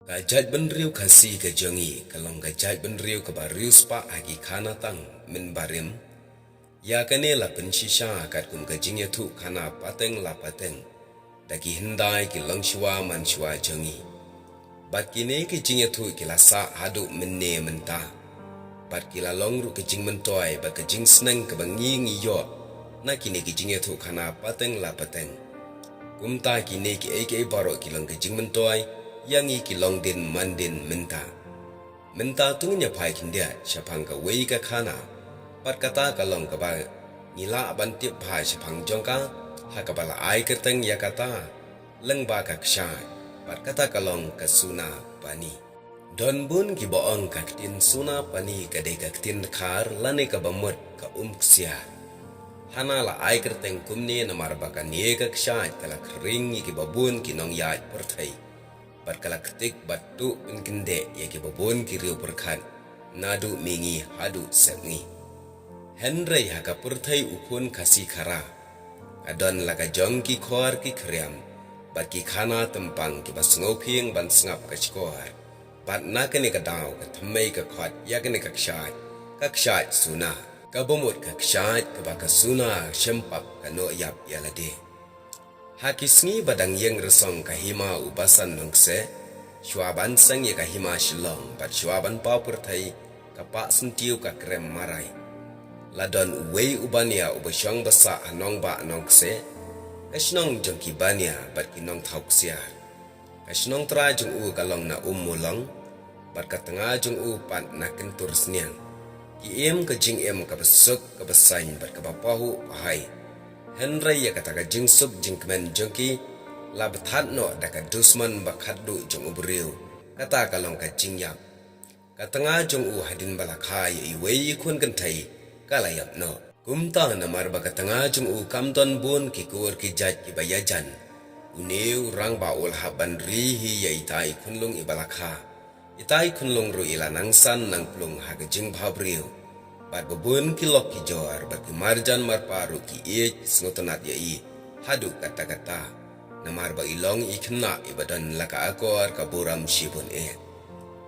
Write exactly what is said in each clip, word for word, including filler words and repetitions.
Ka jaitbynriew Khasi ka jong ngi ka long ka jaitbynriew kaba riewspah ha ki khana tang mynbarim. Ïa kane la pynshisha katkum ka jingïathuh khana pateng la pateng da ki hyndai ki longshuwa manshuwa jong ngi. Bad kine ki jingïathuh ki la sah haduh mynne mynta. Bad ki la long ruh ka jingmyntoi bad ka jingsneng kaba ngi ngi ïoh na kine ki jingïathuh khana pateng la pateng. Kumta kine kiei kiei baroh ki long ka jingmyntoi ïa ngi ki longdien mandien mynta. Mynta to ngin ïa phai khyndiat shaphang kawei ka khana. Bad kata ka long kaba ngi lah ban tip bha shaphang jong ka, ha kaba la ai kyrteng ïa kata lyngba ka kshaid. Bad kata ka long ka Suna Pani. Don bun kiba ong ka ktien Suna Pani ka dei ka ktien dkhar lane kaba mut ka um ksiar. Hana la ai kyrteng kumne namar ba kane ka kshaid ka la khring ïa kiba bun ki nongïaid pyrthei. Bad ka la ktik bad tuh pynkyndeh ïa kiba bun ki riew pyrkhat naduh mihngi haduh sepngi. Hynrei ha ka pyrthei u khun Khasi Khara ka don la ka jong ki khor ki khriam bad ki khana tympang kiba sngewphieng ban sngap ka shkor. Bad na kane ka daw ka thymmei ka khot ïa kane ka kshaid, ka kshaid Suna. Kaba mut ka kshaid kaba ka Suna shim pap ka noh ïap ïa lade. Ha ki sngi ba dang ïeng rasong ka hima u Basan Nongkseh, shuwa ban seng ïa ka hima Shillong bad shuwa ban paw pyrthei ka pah syntiew ka krem marai. La don uwei u bania uba shong ba sah ha nongbah Nongkseh, ka shnong jong ki bania bad ki nongthaw ksiar. Ka shnong trai jong u ka long na Ummulong, bad ka tnga jong u pat na Kyntur Sniang. Ki im ka jingim kaba suk kaba saiñ bad kaba pahuh pahai. Hynrei ïa kata ka jingsuk jingkmen jong ki la bthat noh da ka dusman ba khatduh jong u briew, kata ka long ka jingïap. Ka tnga jong u hadien ba la kha ïa iwei i khun kynthei ka la ïap noh. Kumta namar ba ka tnga jong u kam don bun ki kur ki jait kiba ïajan, une u rangbah u la hap ban ri hi ïa ita i khunlung iba la kha. Ita i khunlung ruh i la nang san nang plung ha ka jingbhabriew. Bad ba bun ki lok ki jor bad ki marjan marpa ruh ki ïeit sngewtynnat ïa i haduh katta katta. Namar ba i long i khynnah iba don la ka akor ka burom shibun eh.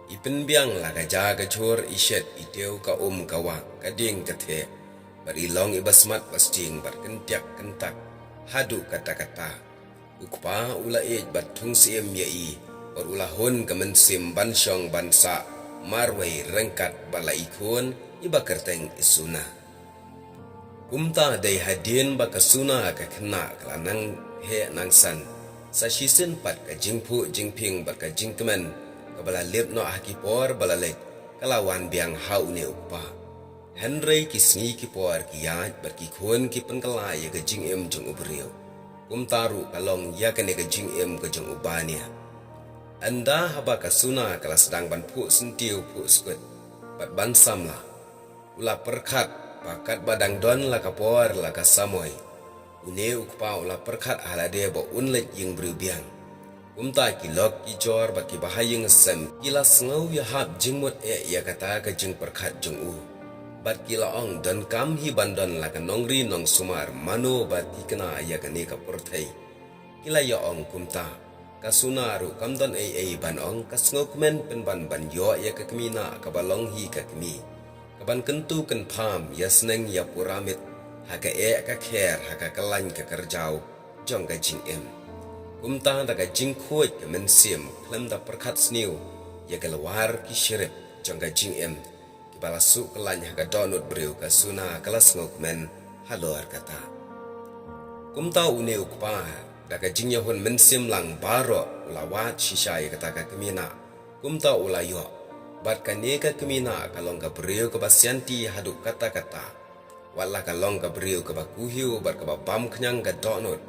I pynbiang la ka ja ka jhur, i shet i tiew, ka um ka wah, ka dieng ka theh. Bad i long iba smat ba sting bad kyntiak kyntak haduh katta katta. U kpa u la ïeit bad thung syiem ïa i bad u la hun ka mynsiem ban shong ban sah marwei ryngkat bad la i khun iba kyrteng i Suna. Kumta dei hadien ba ka Suna ka khynnah ka la nang heh nang san, sa shisien pat ka jingphuh jingphieng bad ka jingkmen kaba la lip noh ha ki por ba la leit ka la wan biang ha une u kpa. Hynrei ki sngi ki por ki ïaid bad ki khun ki pynkylla ïa ka jingim jong u briew. Kumta ruh ka long ïa kane ka jingim ka jong u bania. Ynda haba ka Suna ka la sdang ban phuh syntiew phuh skut bad ban samla, u la pyrkhat ba katba dang don la ka por la ka samoi, une u kpa u la pyrkhat ha lade ba un leit ïing briew biang. Kumta ki lok ki jor bad ki bahaïing sem ki la sngew ïahap jingmut eh ïa kata ka jingpyrkhat jong u. Bad ki la ong, donkam hi ban don la ka nongri nongsumar mano ba tikna ïa kane ka pyrthei. Ki la ïa ong kumta. Ka Suna ruh kam don ei ei ban ong, ka sngewkmen pynban ban ïoh ïa ka kmie kaba long hi ka kmie, kaban kyntu kynpham ïa sneng ïa pura miet ha ka eh ka kher ha ka kyllaiñ ka kyrjaw jong ka jingim. Kumta da ka jingkhuid ka mynsiem khlem da pyrkhat sniew ïa ka lawar ki syrip jong ka jingim, kiba la suh kyllaiñ ha ka dohnud briew, ka Suna ka la sngewkmen halor kata. Kumta une u kpa da ka jingïahun mynsiem lang baroh u la wad shisha ïa kata ka kmie. Kumta u la ïoh. Bad kane ka kmie ka long ka briew kaba sianti haduh katta katta. Wat la ka long ka briew kaba kuhiew bad kaba bam khñiang ka dohnud,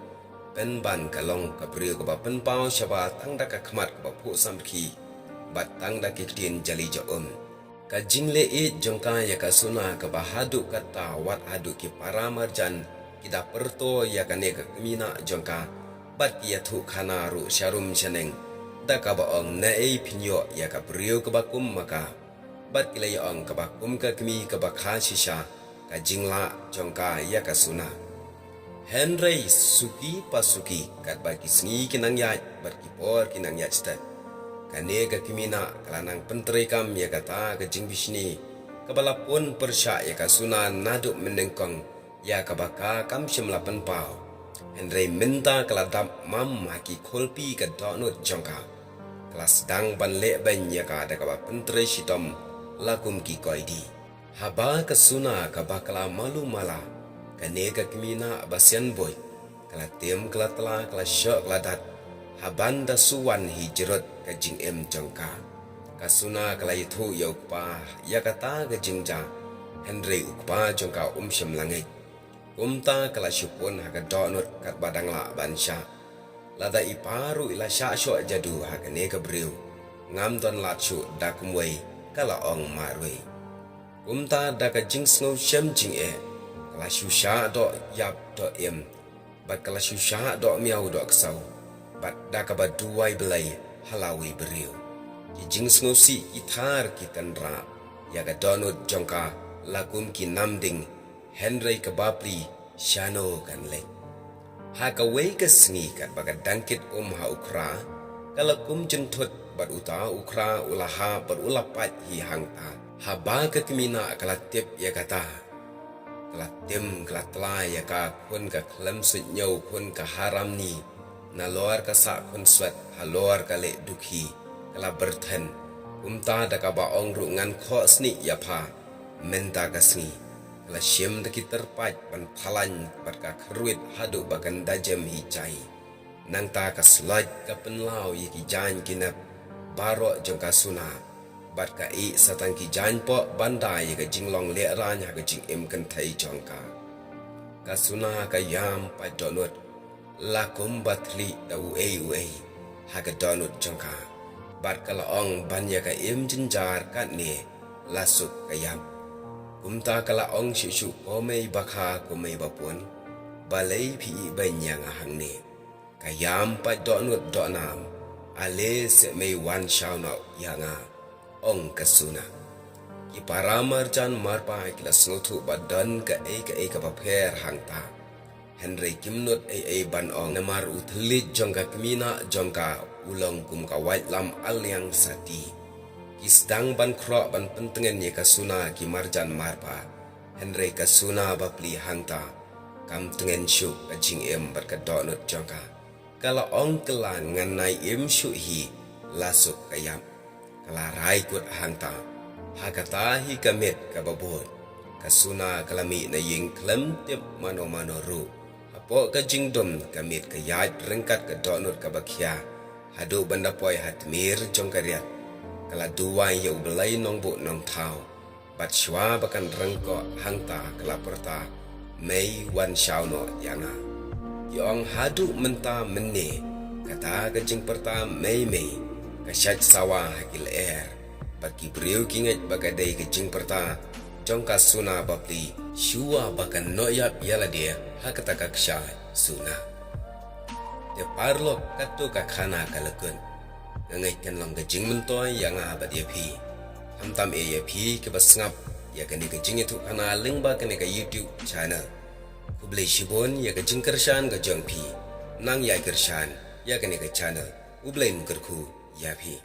pynban ka long ka briew kaba pynpaw shabar tang da ka khmat kaba phuh samrkhie bad tang da ki ktien jali ja um. Ka jingleh ïeit jong ka ïa ka Suna kaba haduh katta wat haduh ki para marjan ki da pyrto ïa kane ka kmie jong ka, bad ki ïathuh khana ruh sharum shaneng da kaba ong, naei phin ïoh ïa ka briew kaba kum ma ka. Bad ki la ïa ong, kaba kum ka kmie kaba kha shisha ka jinglah jong ka ïa ka Suna. Hynrei suki pa suki, katba ki sngi ki nang ïaid bad ki por ki nang ïaid stet, Kane ka kmie nah ka la nang pyntreikam ïa kata ka jingbishni kaba la pun pyrshah ïa ka Suna naduh mynnyngkong, ïa kaba ka kam shym la pynpaw. Hynrei mynta ka la dap mam ha ki khulpi ka dohnud jong ka. Ka la sdang ban leh beiñ ïa ka da kaba pyntrei shitom la kum ki koidi. Haba ka Suna kaba ka la malu mala, kane ka kmie nah ba sian buit, ka la tim ka la tla ka la shoh ka la dat, haban da shu wan hi jrut ka jingim jong ka. Ka Suna ka la ïathuh ïa u kpa ïa kata ka jingjia, hynrei u kpa jong ka um shym la ngeit. Kumta ka la shu pun ha ka dohnud katba dang lah ban shah. Lada i pa ruh i la shah shoh jadu ha kane ka briew, ngam don lad shuh da kumwei, ka la ong marwei. Kumta da ka jingsngew shem jingeh, ka la shu shah doh ïap doh im, bad ka la shu shah doh miaw doh ksaw, bad da kaba duwai Blei ha lawei briew. Ki jingsngewsih ki thar ki tynrah ïa ka dohnud jong ka la kum ki nam ding, hynrei ka bapli shano kan leit. Ha kawei ka sngi katba ka dang kit um ha u Khra, ka la kum jynthut bad uta u Khra u la hap bad u la pait hi hangta. Haba ka kmie nah ka la tip ïa kata, ka la tim ka la tla ïa ka khun ka khlem suidñiew khun ka haramni, nalor ka sah khun swet halor ka leh dukhi, ka la byrthen. Kumta da kaba ong ruh ngan khohsniew ïa pha, mynta ka sngi. Ka la shim da ki tyrpait ban phalaiñ bad ka kyrwit haduh ba kan da jem hi jai. Nangta ka slait ka pynlaw ïa ki jaiñ ki nep baroh jong ka Suna, bad ka ïeh satang ki jaiñ poh ban da ïa ka jinglong lehraiñ ha ka jingim kynthei jong ka. Ka Suna ka ïam pait dohnud, la kum ba thli da uei uei ha ka dohnud jong ka, bad ka la ong ban ïa ka im jynjar katne la suk ka ïap. Kumta ka la ong shuh shuh, ko mei ba kha ko mei ba pun, balei phi ïeh beiñ ïa nga hangne? Ka ïam pait dohnud dohnam, ale seh mei wan shaw noh ïa nga, ong ka Suna. Ki para marjan marpa ki la sngewthuh ba don kaei kaei kaba pher hangta. Hynrei kim nud ei ei ban ong namar u thylliej jong ka kmie nah jong ka u long kum ka waitlam aliang sati. Ki sdang ban khroh ban pyntngen ïa ka Suna ki marjan marpa. Hynrei ka Suna bapli hangta kam tngen shuh ka jingim bad ka dohnud jong ka. Ka la ong, kylla, ngan nai im shuh hi, la suk ka ïap. Ka la rai kut hangta. Ha kata hi ka miet kaba bud, ka Suna ka la mih na ïing khlem tip mano mano ruh. Hapoh ka jingdum ka miet ka ïaid ryngkat ka dohnud kaba khia haduh ban da poi ha tmier jong ka riat. Ka la duwai ïa U Blei Nongbuh Nongthaw. Bad shuwa ba kan ryngkoh hangta ka la pyrta, mei wan shaw noh ïa nga. Ki ong haduh mynta mynne kata ka jingpyrta mei mei ka shait sawa ha ki lyer. Bad ki briew ki ngeit ba ka dei ka jingpyrta jong ka Suna bapli shuwa ba kan noh ïap ïa lade ha kata ka kshaid Suna. Te paralok, kato ka khana ka la kut. Nga ngeit kan long ka jingmyntoi ïa nga bad ïa phi. Khamtam eh ïa phi kiba sngap ïa kane ka jingïathuhkhana lyngba kane ka YouTube channel. Khublei shibun ïa ka jingkyrshan ka jong phi. Nang ïai kyrshan ïa kane ka channel. U Blei un kyrkhu ïa phi.